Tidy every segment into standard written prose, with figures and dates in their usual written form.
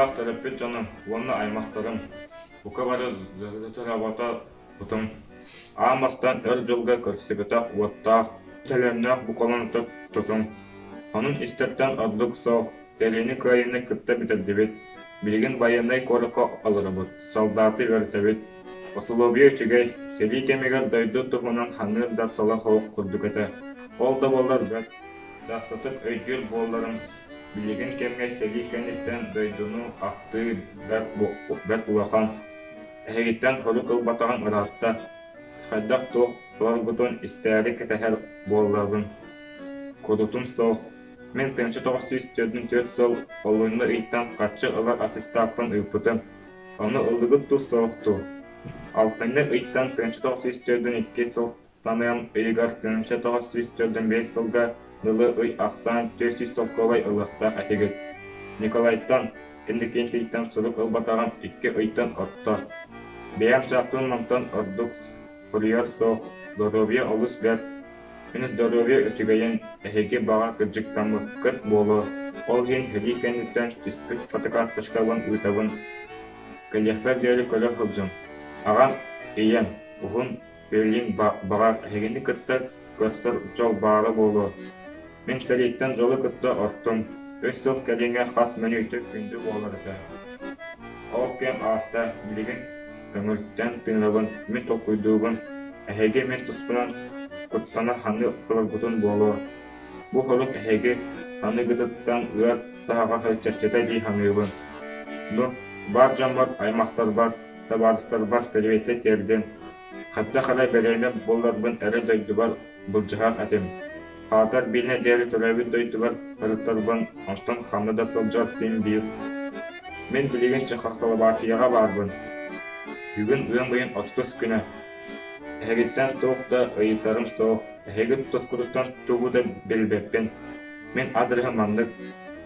Тапталлаах төрөппүт дьонум уонна аймахтарым, бука бары дорообото-бутум. Аан бастаан өр дьылга көрсүбэтэх уоттаах, төлөннөөх букалан тутуҥ. Онон истэртэн ордук суох, сэриини кыайыыны кытта бүтэрдибит. Билигин байыаннай куоракка олоробут, солдааты үөрэтэбит. Усулуобуйа үчүгэй, сэрии кэмигэр дойду туһунан ханыыр да соло суох курдук этэ. Ол да буоллар бэрт Чаастатык өйдүүр буолларым, билигин кэмҥэ сэрии кэнниттэн дойдуну ахтыы бэрт улахан, эһигиттэн хорук ылбатаҕым ыраатта, хайдах-туох ыларгытын истээри кэтэһэр буолларбын. Курутум суох, мин 1944 сыл олунньу ыйтан харчы ылар аттестаппын ыыппытым, ону ыллыгыт дуу суох дуу? Алтынньы ыйтан 1942 сыл Таныам ыйыгар 1945 сылга дылы ый ахсаан 400 солкуобай ылыахтаах этигит. Николайтан, Иннокентийтэн сурук ылбатаҕым икки ыйтан орто. Бэйэм чааспын мантан ордук суруйар суох, доруобуйа олус бэрт. Мин здоровье үчүгэйин эһиги баҕа кырдьыктаммыккыт буолуо, ол иһин сэрии кэнниттэн түспүт фотокарточкабын ыытабын. Кэлиэхпэр диэри көрө сылдьыҥ. Аҕам, ийэм, уһун Билигин баҕар эһигини кытта көрсөр дьол баара буолуо. Мин сэрииттэн дьолу кытта ортум, үс сыл кэриҥэ хас мүнүүтэ күндү буолар этэ. Ол кэм ааста, билигин көҥүлтэн тыынабын, мин толкуйдуубун, эһиги мин туспунан куттана саныы ыларгытын буолуо. Бу хорук эһиги аныгытыттан ыар таһаҕаһы чэпчэтэ дии саныыбын. Ну, бар дьоммор, аймахтарбар, табаарыстарбар пэлиэтэ тиэрдин, хайдах эрэ бэлиэнэ буолларбын эрэ дойдубар былдьаһыах этим. Аатар биир нэдиэлэ төрөөбүт дойдубар барыттарбын, онтон ханна да сылдьар син биир. Мин билигин Чехословакияҕа баарбын. Бүгүн ыам ыйын 30 күнэ. Эһигиттэн туох да ыйытарым суох, эһиги тускутуттан тугу да билбэппин. Мин адресым маннык: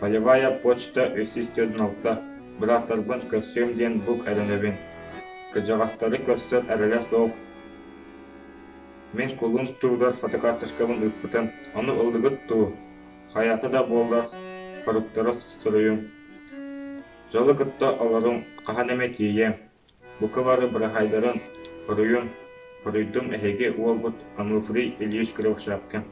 Полевая почта 346, бырааттарбын көрсүөм диэн бук эрэнэбин. Кырдьаҕастары көрсөр эрэлэ суох. Мин кулун туругар фотокарточкабын ыыппытым, ону ыллыгыт дуу, хайата да буоллар хоруктара суруйуҥ. Дьолу кытта олоруҥ, хаһан эмэ тиийиэм. Бука бары быраһаайдарын, хоруйун, хоруйдум эһиги уолгут Онуфрий Ильич Кривошапкин.